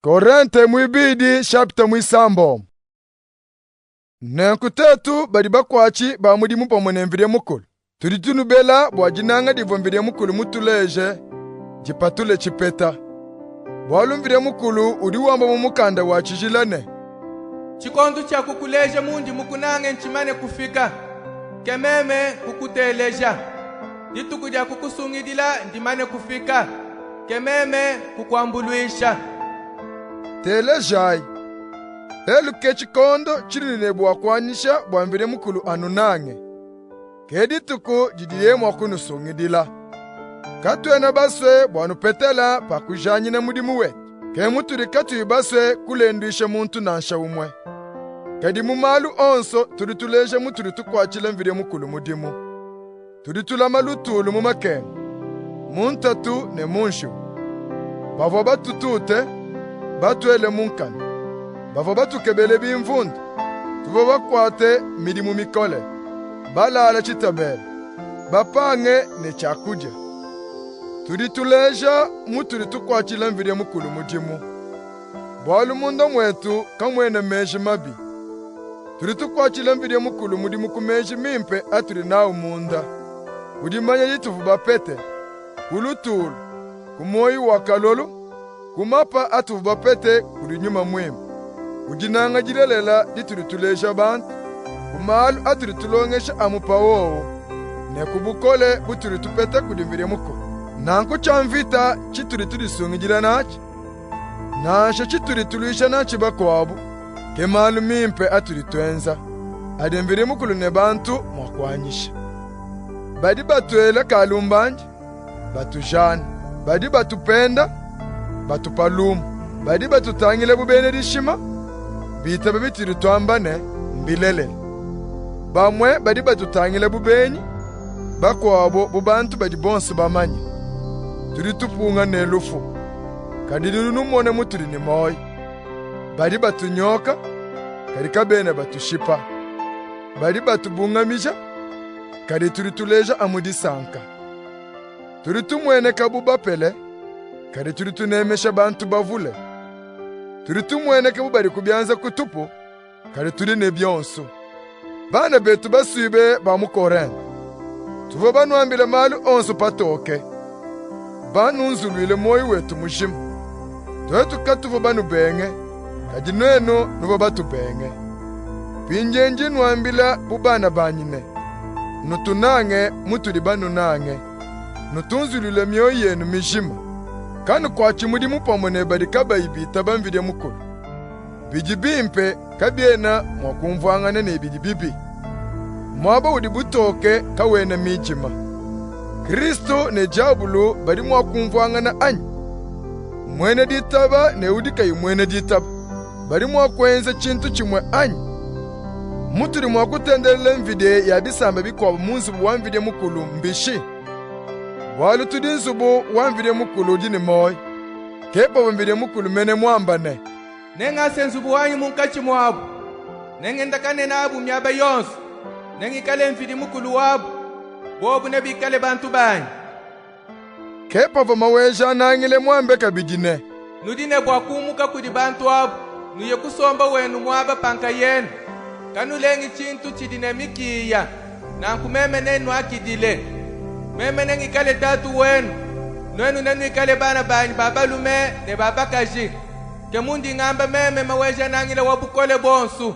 Korente muibidi shapita muisambombo. Nenku tuetu badi bakuatshi ba mudimu pamue ne Mvidi Mukulu, tudi tunubela bua dinanga divua Mvidi Mukulu mutuleje dipatule tshipeta. Bualu Mvidi Mukulu udi wamba mu mukanda wa tshijila ne, Tshikondu tshia kukuleja mundi mukunange ntshimane kufika, ke meme kukuteleja. Dituku dia kukusungidila ndimane kufika. Ke meme kukuambuluisha. Telejayi, lelu ke tshikondo tshinudi ne bua kuanyisha bua Mvidi Mukulu anunange. Ke dituku didiye mua kunusungidila. Katuena basue bua nupetela pa kujanyina mudimu wetu. Ke mutudi katuyi basue kulenduisha muntu nansha umue. Kadi mu malu onso tudi tuleja mutudi tukuatshila Mvidi Mukulu mudimu. Tudi tulama lutulu mu makenga, mu ntatu ne mu njiwu. Bavua batutute, batuele mu nkanu. Bavua batukebele bimvundu. Tuvua bakuate midimu mikole, balala tshitabela, bapange ne tshiakudia. Tudi tuleja mutudi tukuatshila Mvidi Mukulu mudimu, bualu munda muetu kamuena meji mabi. Tudi tukuatshila Mvidi Mukulu mudimu ku meji mimpe atudi nawu munda, ku dimanya dituvua bapete, ku lutulu, ku muoyi wa kalolu, ku mapa atuvua bapete kudi Nyuma Muimpe, ku dinanga dilelela ditudi tuleja bantu, ku malu atudi tulongesha amu pa wowu, ne ku bukole butudi tupeta kudi Mvidi Mukulu. Nanku tshia mvita tshitudi tudisungidila natshi, nansha tshitudi tuluisha natshi bakuabu, ke malu mimpe atudi tuenza, adi Mvidi Mukulu ne bantu mua kuanyisha. Badi batuela kalumbandi, batujana, badi batupenda, batupa lumu, badi batutangila bu bena dishima, bitaba bitudi tuamba ne, mbilelela. Bamue badi batutangila bu benyi, bakuabo bu bantu badi bonso bamanye. Tudi tupunga ne lufu, kadi nudi numona mutudi ne muoyo. Badi batunyoka, kadi kabena batushipa. Badi batubungamija, kadi tudi tuleja amu disanka. Tudi tumueneka bu bapele, kadi tudi tunemesha bantu bavule. Tudi tumueneka bu badi ku bianza kutupu, kadi tudi ne bionso. Bana betu basuibue ba mu Korente, tuvua banuambile malu onso patoke, banunzuluile muoyo wetu mujima. Tuetu katuvua banubenge, kadi nuenu nuvua batubenge. Mpindieu ndi nnuambila bu bana banyi ne, nutunange mutudi banunange, nutunzuluile mioyo yenu mijima. Kanukuatshi mudimu pamue ne badi kabayi bitaba Mvidi Mukulu. Bidi bimpe kabiena mua kumvuangana ne bidi bibi. Muaba udi butoke kawena midima. Kristo ne diabulu badi mua kumvuangana anyi? Muena ditaba ne udi kayi muena ditaba badi mua kuenza tshintu tshimue anyi? Mutudi mua kutendelela mvidie ya bisamba bikuabu mu nzubu wa Mvidi Mukulu mbishi? Bualu tudi nzubu wa Mvidi Mukulu udi ne muoyi. Ke pavua Mvidi Mukulu mene muambe ne, Nengase nzubu wanyi munkatshi muabu, nengendakane nabu miaba yonso, nengikale Mvidi Mukulu wabu, bobu nebikale bantu banyi. Ke pavua Maweja-Nangila muambe kabidi ne, Nudi ne bua kumuka kudi bantu abu, nuye kusomba wenu muaba pa nkayenu. Kanulengi tshintu tshidi ne mikiya, nanku meme nennuakidile. Meme nengikale tatu wenu, nuenu nenuikale bana banyi ba balume ne ba bakaji. Ke mundi ngamba meme Maweja-Nangila wa bukole buonsu.